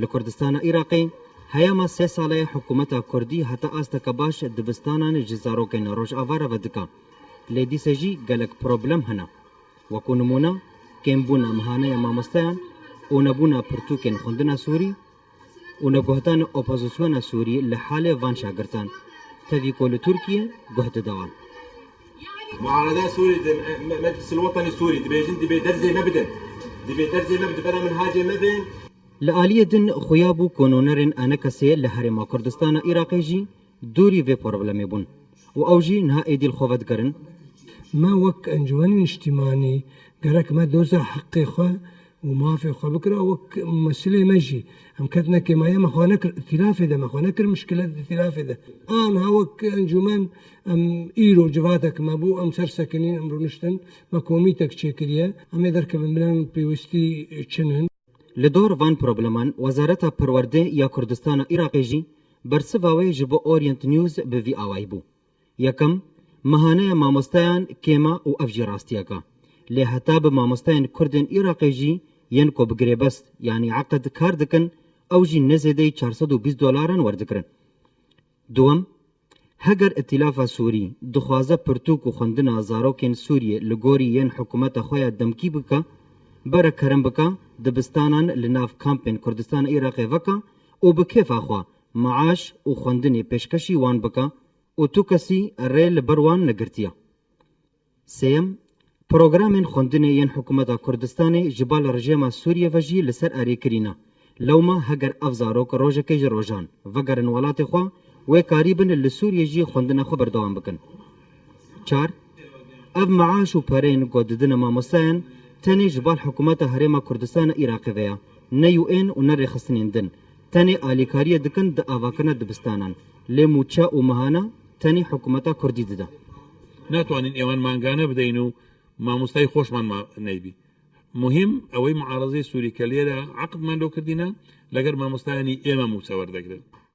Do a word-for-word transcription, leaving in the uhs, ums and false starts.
Li Kurdistana Iraqê heyama sê sale ye hikûmeta Kurdî heta asteke baş dibistanan ji zarokên Rojava re vedike. Lê dîse jî gelek problem hene. Wekû nimûne, kêmbûna mihaneya mamosteyan û nebûna pirtûkên xwendina Sûrî û neguhdanê opozisyona Sûrî li halê van şagirtan, tevî ku li Tirkiyê guh dide wan. Muarada Sûrî, de, me, Meclis el Wetanî Sûrî dibêjin, dibê derzê me bidin. Dibê derzê me bidin, bera min hacê me bên. Li aliyê din xuya bû ku nûnerên enekesê li Herêma Kurdistana Iraqê jî dûrî vê problemê bûn û ew jî niha êdî li xwe vedigerin. Me wek encûmenên niştimanî gerek me doza heqê xwe û mafê xwe bikira wek mesilê me jî. Em ketine kêmaye, me xwe nekir îtîlafê de, me xwe nekir mişkilet di îtîlafê de. A niha wek encûmen em îro civatek me bû, em ser sekinîn, em rûniştin, me komîtek çêkiriye, em ê derkevin, bila em pêwîstî çi ne. Li dor van probleman, Wezareta Perwerdê ya Kurdistana Iraqê jî bersiva wê ji bo Orient News bi vî awayî bû. Yekem, mihaneya mamosteyan kêm e û ev jî rastiyek e. Lê heta bi mamosteyên Kurdên Iraqê jî yên ku bi girêbest, yanî eqid kar dikin, ew jî ne zêdeyî çar sed û bîst dolaran werdigirin. Duwem, heger Îtîlafa Sûrî dixwaze pirtûk û xwendina zarokên Sûriyê li gorî yên hikûmeta xwe ya demkî bike, bere kerem bike, dibistanan li nav kampên Kurdistana Iraqê veke û bi kêfa xwe maaş û xwendinê pêşkêşî wan bike û tu kesî rê li ber wan negirtiye. Sêyem, programên xwendinê yên hikûmeta Kurdistanê ji bal rejêma Sûriyê ve jî li ser erê kirî ne. Lewma heger ev zarok rojekê ji rojan vegerin welatê xwe, wê karîbin li Sûriyê jî xwendina xwe berdewam bikin. Çar, ev meaş û pereyên ku didine mamosteyan tenê ji bal hikûmeta Herêma Kurdistana Iraqê ve ye, ne U N û ne rêxistinên din. Tenê alîkariyê dikin di avakirina dibistanan. Lê mûçe û mihana tenê hikûmeta Kurdî dide. Natwanîn êwan mangane bideyin û mamostayî xweşman ma neybî. Muhîm ewey muarazê Sûrî ke lê re eqd mendo kirdîne, leger mamostayanî ême mûse werdegrin.